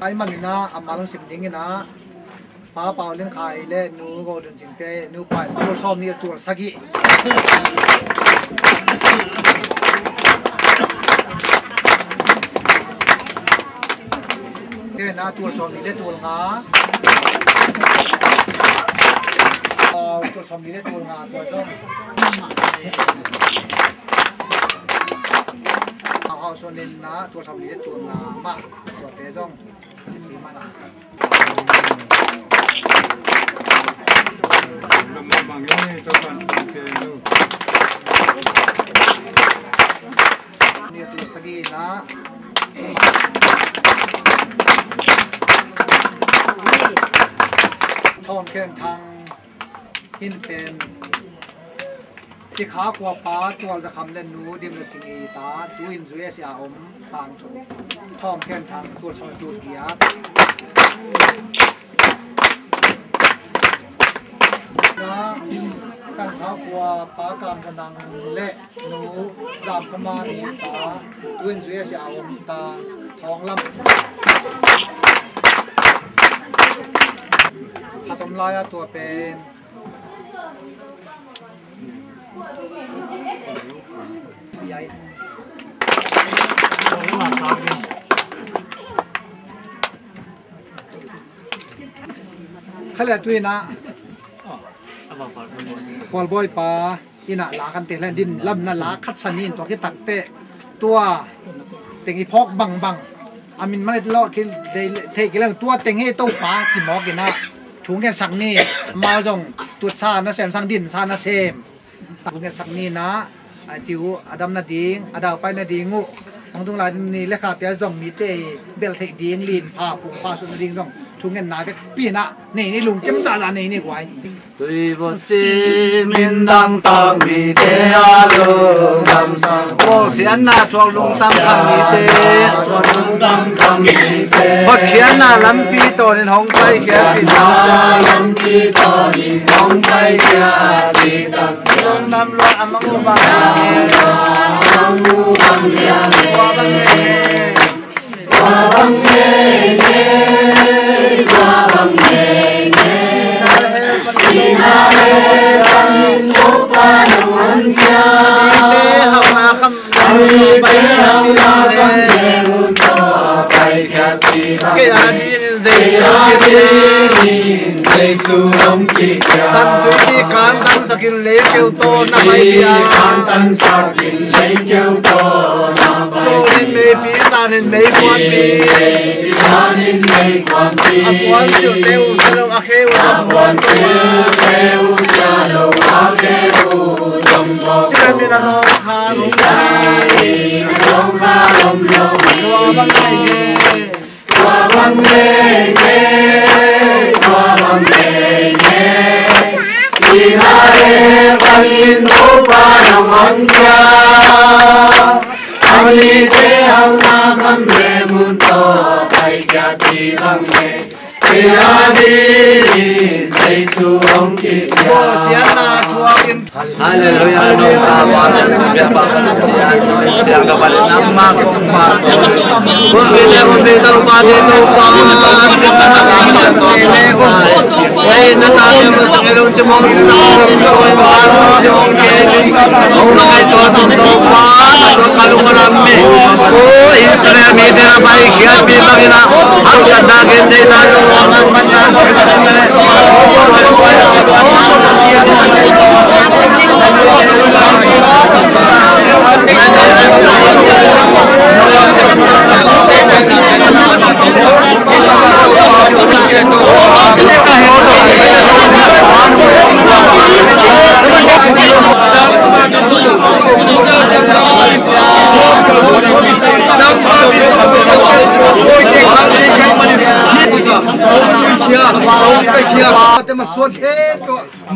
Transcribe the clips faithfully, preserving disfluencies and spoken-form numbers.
Ai manin ah, a mal hong sim dingin ah, Pa Pau Lian Khai le Nu Go Dun Cing te, nu pai, tul sawm nih le tul sagih. Te na tul sawm nih le tul nga. Aw, tul sawm nih le tul nga tua zong. Aw, aw, so nen na tul sawm nih le tul nga mah tua te zong. Nih a tul sagih na. Thawng Khen Thang in pen Cikha khuapa Tual Za Kham le Nu Dim Za Cing i ta, tu-in U S A om, tang Thawng Khen Thang tul sawm tul giat. Na, Kansa khuapa Kam Za Nang le Nu Zam Kha Man i ta, tu-in U S A om, tang Thawng Lam. Khat om lai a tua pen Kha le tu-in ah Khualbawipa in ah la kan te len din lam na la khat sa ni in tua kitak teh tua teng i phawk bangbang a min mang lawh thei kileng tua teng hi Topa ci mawk in ah thu ngen sak ni. Mau zong tutsa na sem sang dinsa na sem thu ngen sak ni in ah a ci uh a dam nading a daupai nading uh hong tung lai ni le kha te zong mite i bel theih ding lin pha pung pha sut nading zong thu ngen na vekpi in ah nei ni lungkim zahzah nei ni guai. Tui vot ci min dang tak mite a lungdamsak. Kawlsiatna thuak lungdam kham mite. Hotkhiatna lampi tawnin hong paikhiat in. Lungdam lua a mang uh bang. Tua bang e. Santui kan tangsakin le keu tawh na pai pia. Sawlin meipi, zanin meikuanpi. A puan silhte uh sia lo, a khe uh zong puan sia lo. Cina mina zong khan. Tua bang nei kei. Tua bang nei kei. Tua bang nei kei. Sina le bangin Topa na mangkia. Amite hau na kam le mun to kai kia ti bang le. Tia di Jesu ong ki tia. Hallelujah. Hei, na ta le mo sa ngelung cimong sa, cimong ke, ong na kai to, to, to, pa, to, kalung ram me. O Israel mite na paikhiatpi bangin a, haksatna, gentheihna, lungdamna, manna,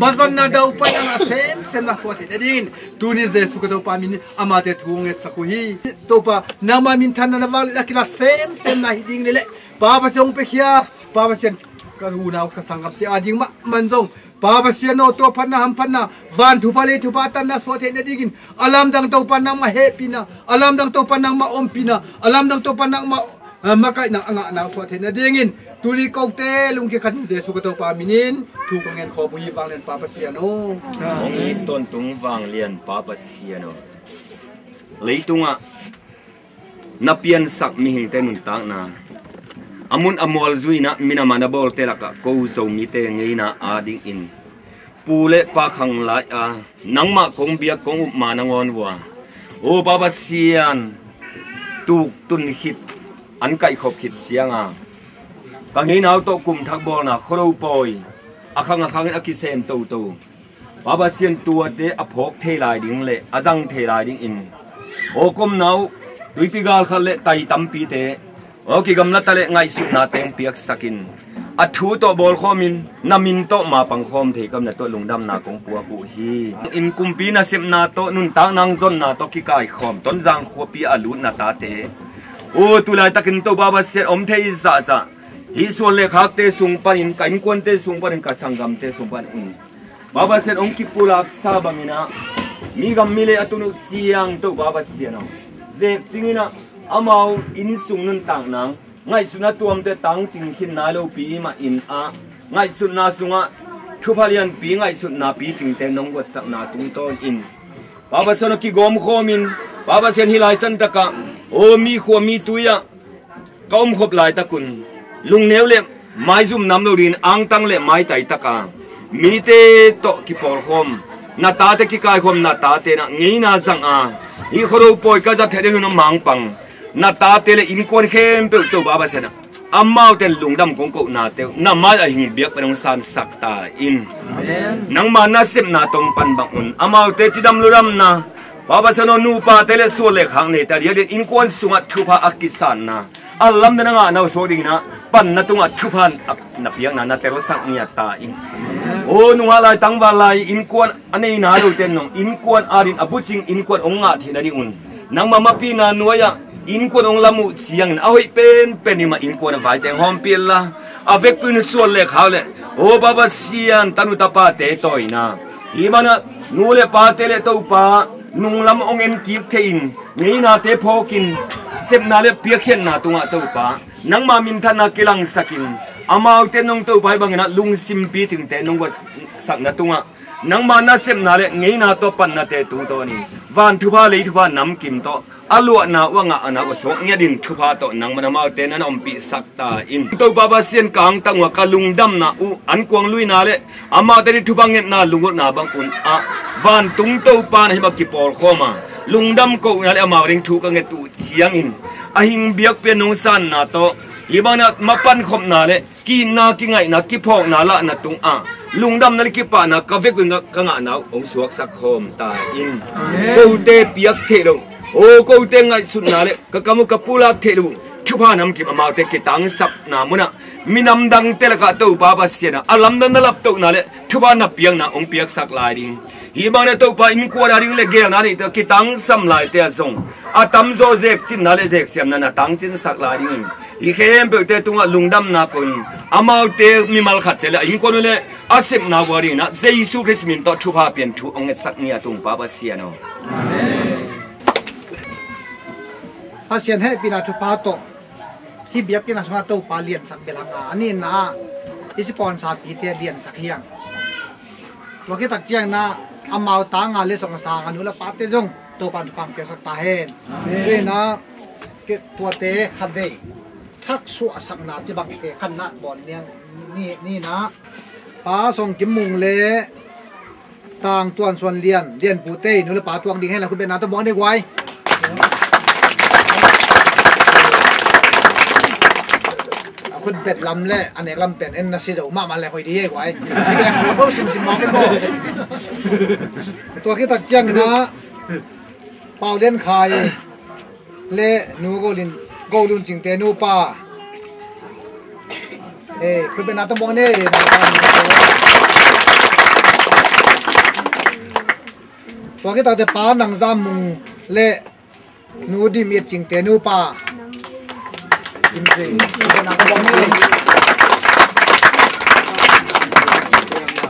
Mazonna daupai a semsemna suate dingin tuni Jesu ka Topa min amate thu ngetsak uh hi. Topa nangma minthanna na vang le a kila semsemna hi ding le le Pa Pasian hong pekhia, Pa Pasian ka unau ka sanggamte a ding mah man zong Pa Pasian aw, tua phatna hamphatna, van thupha lei thupha a tanna suah theihna dingin a lamdang Topa nangmah hehpihna, a lamdang Topa nangmah ompihna, a lamdang Topa nangmah a, makaihna a ngahna uh suah theih nadingin tuni kote lungkia khat in Jesu ka Topa minin thu ka ngen khawm uh hi, vanglian Pa Pasian aw. Hong it tawntung vanglian Pa Pasian aw. Leitungah na piansak mihingte nuntakna, a mun a mual zuina minam a na bawlte lakah ko Zomite ngeina adingin pu le pa khang lai-a nangmah kong biak kong up ma nangawn uh a, aw Pa Pasian, tuk tun khit, an kaihkhop khit cianga ka ngeina uh tawh kum thak bawlna khuado pawi a khang a khangin a kisem toto, Pa Pasian, tuate a phawk thei lai ding le a zang thei lai dingin, aw ka omna uh tuipi gal khat le tai tampite, aw kigamla ta le ngaihsutna teng piaksakin, a thu tawh bawlkhawmin na min tawh mapang khawm thei ka omna tawh lungdamna kong puak uh hi. In kumpi nasepna tawh nuntakna hong zonna tawh kikaikhawm Tonzang khuapi a lut na tate, aw tu laitakin Topa Pasian, om thei zahzah hih suan le khakte sung panin, ka innkuante sung panin, ka sanggamte sung panin Pa Pasian, hong kipulaksa bangin ah, mi gam mi le a tun uh ciang Topa Pasian aw, zek cingin ah, amau inn sung nuntakna, ngaihsutna tuamte tangcing khin nai lopi mah in ah, ngaihsutna sungah thupha lianpi ngaihsutna picingte nong guatsakna tungtawnin Pa Pasian aw, kigawmkhawmin, Pa Pasian, hih lai santakah, aw mi khua mi tui-ah ka omkhop laitakun lungneu le maizum nam lo dingin angtang le maitai taka mite tawh kipawlkhawm, na tate kikaikhawm, na tate na ngeina zanga hih khuado pawi ka zat theih ding hun a mangpang na tate le innkuan khempeuh Topa Pasian ah, amaute lungdam kong kohnate uh na mai-ah hing biak pen hong sansak ta in. Amen. Nangma nasepna tawh hong pan bang un amaute cidam ludamna, Pa Pasian aw, nupate le suan le khak neite a diakdiakin innkuan sungah thupha a kisanna, a lamdang a ngahna uh suak dingin ah panna tungah thupha na piakna na telsak ngiat ta in. Aw nungah lai tangval lai innkuan a neina lote nong innkuan adin a bucing innkuan hong ngah theih nadingun nangma mapina nuai-ah innkuan hong lam uh ciangin a hoih penpen in mah innkuan a vaiteng hawmpih inla, a vekpi un suan le khak le, aw Pa Pasian, tanu tapate tawina, hih banah nu le pate le Topa nunglam hong enkik theihin ngeinate phawkin sepna le piakkhiatna tungah Topa nangma minthanna kilangsakin, amaute nong Topa hih bangin ah lungsim picingte nong guatsakna tungah nangma nasepna le ngeina tawh pannate tungtawnin van thupha lei thupha namkim tawh a luahna uh a ngahna uh a suak ngiatin thupha tawh nangman amaute na na ompihsak ta in. Topa Pasian, ka angtang uh a ka lungdamna uh ankuang luina le amaute ni thupha ngetna lungulhna bang un ah vantung Topa na himah kipawlkhawm a lungdam kohna le amau ding thu ka nget uh ciangin a hing biakpi a nong sanna tawh hih bangin ah mapankhopna le kiitna, kingaihna, kiphawkna lahna tungah lungdamna le kipahna ka vekpi un ka ngahna uh hong suaksak khawm ta in. Amen. Kote piak theih loh, aw kote ngaihsutna le ka kam uh ka pulak theih loh thupha namkim amaute kitangsapna munah minam dangte lakah Topa Pasian ah a lamdang na laptohna le thupha na piakna hong piaksak lai ding. Hih bang le Topa innkuan a ding le geelna neite kitangsam laite ah zong a tamzaw zekcinna le zeksiamna na tangcinsak lai dingin hih khempeuhte tungah lungdamna koh in amaute mimal khat ciat le a innkuan uh le a sepna uh a dingin ah Jesu Khrist min tawh thupha pian thu hong ngetsak ngiat ung Pa Pasian aw. Pasian hehpihna thupha tawh hih biakpiakna sungah Topa liansak bel hang a, a nihna ah i siponsapite liansak hi hang. Tua khit tak ciangin ah amau tanga le sawng a sang a nu le pate zong Topa in thupha hong piaksak ta hen. Amen. Tua in ah tuate khatvei thak suahsakna cibangte khatna bawl ni, ni, ni in ah Pa Sawng Kim Mung le Tang Tuan Suan Lian, Lianpute in nu le pa tuak ding hen la, khut betna tawh muak ni guai. A khut bet lam le a nek lam pen en na si zo mahmah le hoih dih hi guai. Tua khit tak ciangin ah Pau Lian Khai le nu Go Lun, Go Lun Cingte nupa. Eh, khut betna tawh muak ni. Tua khit tak teh Pa Nang Zam Mung le nu Dim It Cingte nupa. Khut betna tawh muak ni.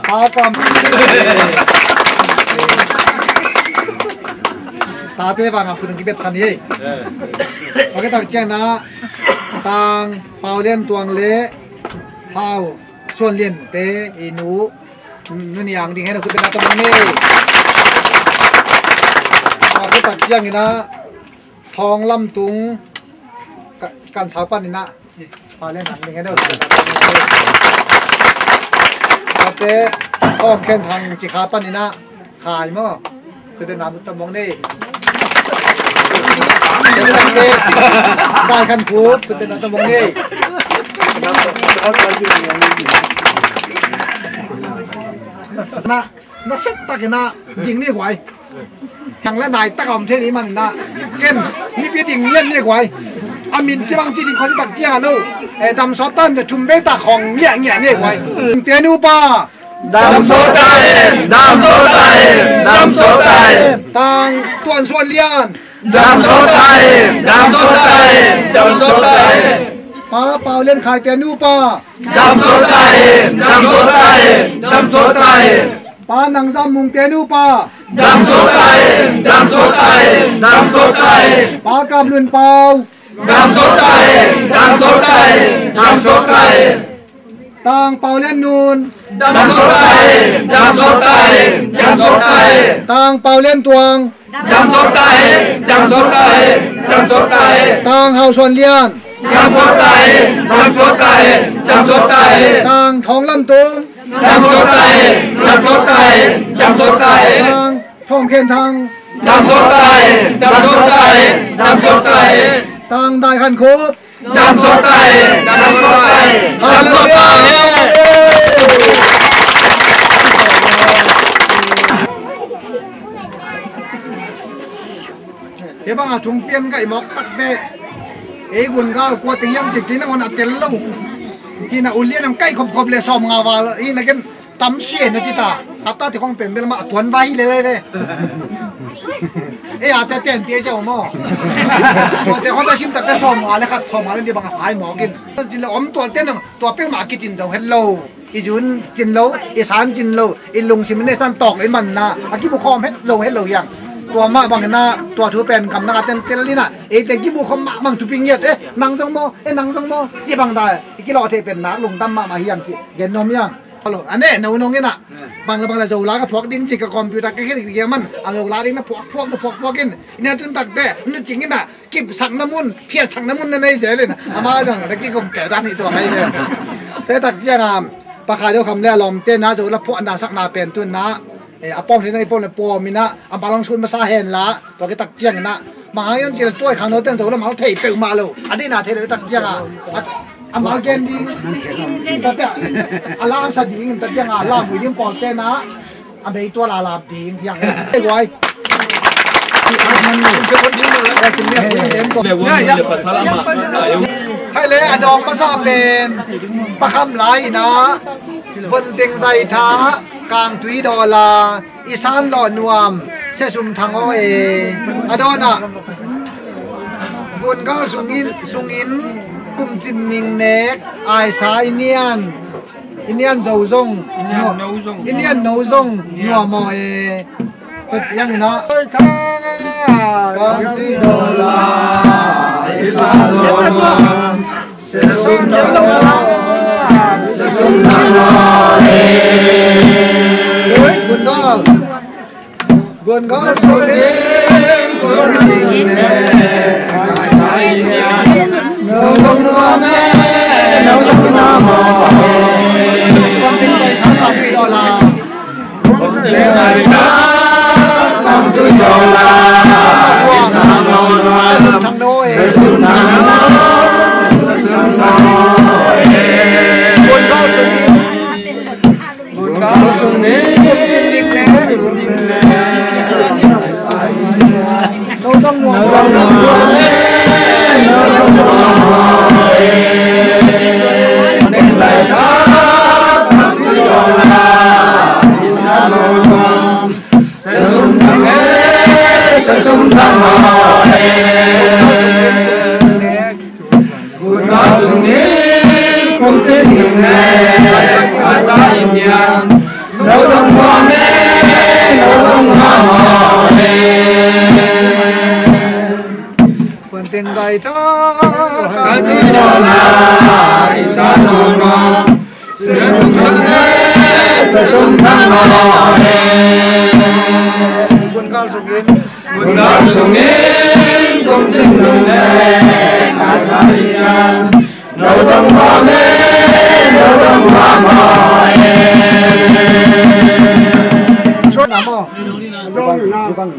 Pa Kam. Tate bang a khut kibetsan hi. Tua khit tak ciangin ah Tang Pau Lian Tuang le Hau Suan Lian te i nu, Nu Niang ding hen, khut beng na tawh mong ni. A, khut tak ciangin ah Thawng Lam Tung ka, kan sau panin ah Pau Lian Hang ding hen. Tate Thawng Khen Thang Cikha panin ah Khai maw. Khut beng na tawh mong ni. Dai Khan Khup, khut beng na tawh mong ni. Na, na set takin ah ding ni guai. Thang le nai tak a om thei ni man na. Ken mipi ding lian ni guai. A min kibang ci ding khawng ci tak ciang a no. Eh, dam sawt ta in, thum vei tak khawng liah ngiah ni guai. Te nupa. Dam sawt ta in, dam sawt ta in, dam sawt ta in. Tang Tuan Suan Lian. Dam sawt ta in, dam sawt ta in, dam sawt ta in. Pa Pau Lian Khai te nupa. Dam sawt ta in, dam sawt ta in, dam sawt ta in. Pa Nang Zam Mung te nupa. Dam sawt ta in, dam sawt ta in, dam sawt ta in. Pa Kap Lun Pau. Dam sawt ta in, dam sawt ta in, dam sawt ta in. Tang Pau Lian Nun. Dam sawt ta in, dam sawt ta in, dam sawt ta in. Tang Pau Lian Tuang. Dam sawt ta in, dam sawt ta in, dam sawt ta in. Tang Hau Suan Lian. Dam sawt ta in, dam sawt ta in, dam sawt ta in. Tang Thawng Lam Tung. Dam sawt ta in, dam sawt ta in, dam sawt ta in. Tang Thawng Khen Thang. Dam sawt ta in, dam sawt ta in, dam sawt ta in. Tang Dai Khan Khup. Dam sawt ta in, dam sawt ta in, dam sawt ta in. Hih bang a thung pian kaih mawk takte, ei gungal kuate hiam ci kei nangawn a tel lo. Hih na ulian ang kaih khopkhop le sawmnga val hih na ken tam sia na ci ta. Hapta te khong pen bel mah a tuan vai hi lel ve. Ei a te ten tia ciau maw. Tuate khong ta sim takte sawmnga le khat, sawmnga le nih bang a hai mawk in. Ci le om tuate nang tua pek mah a kicin zo het lo. I zun cin lo, i san cin lo, i lungsim in i san tawng i manna a kibukhawm het lo, het lo hiang. Tua mah bangin ah tua thu pen kamnak a ten tel in ah, eite kibukhawm mahmah thupi ngiat, eh, nang zong maw, eh, nang zong maw, ci bang dai i kilawh theih pen nak lungdam mahmah hiang ci gen nuam hiang. A neh no nong in ah, bang le bang le Zola ka phuak ding ci ka computer ka khit kiam man, a Zola ding na phuak, phuak, na phuak, phuak in, i na tun takte nu cing in ah, kipsakna mun, phiatsakna mun na nei zel in, amah dang na kikum kei dan hi tua ngai ve. Te tak ciang a, Pa Khai Do Kham le a lawmte na Zola phuahna sakna pen tun na, eh, a pawm thei na i pawm le pawm in a, a mal hong sut masa hen la, tua ki tak ciang in a, mah hang in ci le tuai khang no ten Zola mal thei peuhmah lo, a dihna thei lo tak ciang a, a, a mal gen ding, tua te a, a la sa ding, tak ciang a, la mui ding pawlte na, a bei tua lalap ding hiang. Ei guai. Khai le a dawng masa pen Pa Kham Lai in a, Von Teng Zai Tha, Kang Tui Dawla, i san lawh nuam, Sia Sum Thang aw e. A dawn ah Gungal sungin, sungin kum cin ning nek, aisa i nian, i nian zo zong, i nian no zong nuam aw e. Tua ciang in a, Gungal. Gungal sungin, gungal sungin,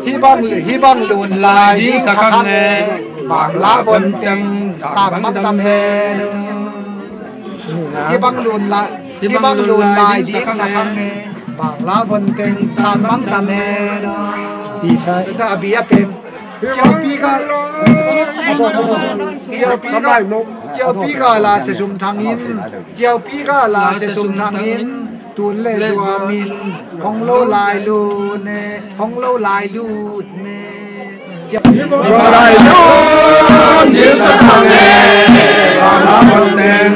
Hih bang, hih bang lun lai ding sa kha ne, vang la von teng tam bang tam hen. Hih bang lun lai, hih bang lun lai ding sa kha ne, vang la von teng tam bang tam hen. Tisa. Tata a bi a pen. Ciaupi ka, ciaupi ka, ciaupi ka la se sum thang in, ciaupi ka la se sum thang in, tun le zuam in, hong lo lai lut ne, hong lo lai lut ne. Ciaupi ka lai lut, dil sa thang ne, hong la hong neng,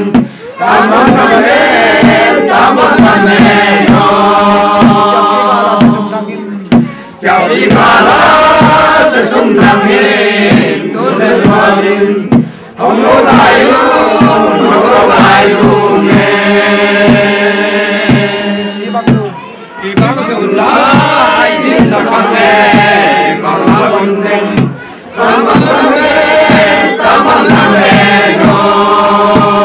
tam hong tam ne, tam hong tam ne, oh. Ciaupi ka la se sum thang in. Ciaupi ka la se sum thang in, tun le zuam in, hong lo lai lut, hong lo lai lut ne. Hih bang lun lai ding sa kha ne, vang la von teng tam bang tam ne, tam bang tam ne, oh.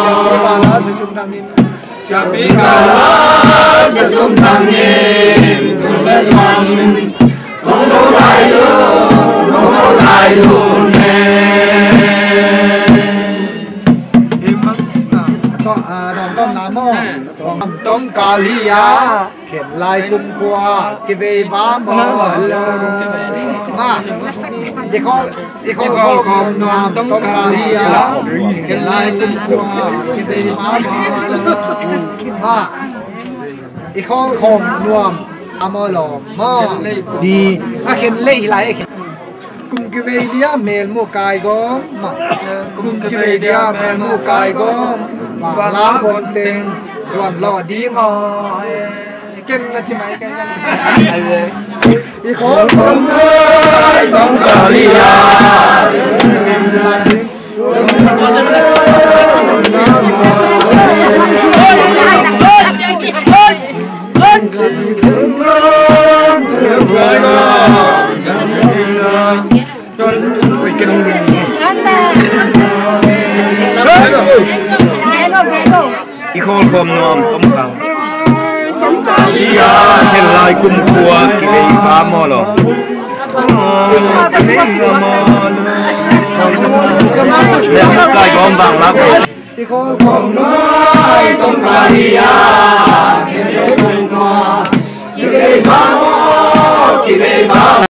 Ciaupi ka la se sum thang in, ciaupi ka la se sum thang in, tun le zuam in, hong lo lai lut, hong lo lai lut ne. Tawh, ah, dong tawh na maw. Tawh, tawh ka li a. Khen lai kum khua kivei va maw lo. Ma, i khawl, i khawl khawm nuam tawh ka li a. Khen lai kum khua kivei va maw lo. Ma, i khawl khawm nuam a maw lo. Ma, ni a khen lei hi lai a khen. Kum kivei dia mel mu kai gawm, ma. Kum kivei dia mel mu kai gawm, vang la von teng zuan law ding aw. Ken na ci mai ken. I khawl khawm nuam tawh ka li a. I khawl khawm nuam tawh ka. Khen lai kum khua kivei va maw lo. Kivei va maw lo. Mel mu kai gawm vang la. I khawl khawm nuam tawh ka li a. Kivei va maw, kivei va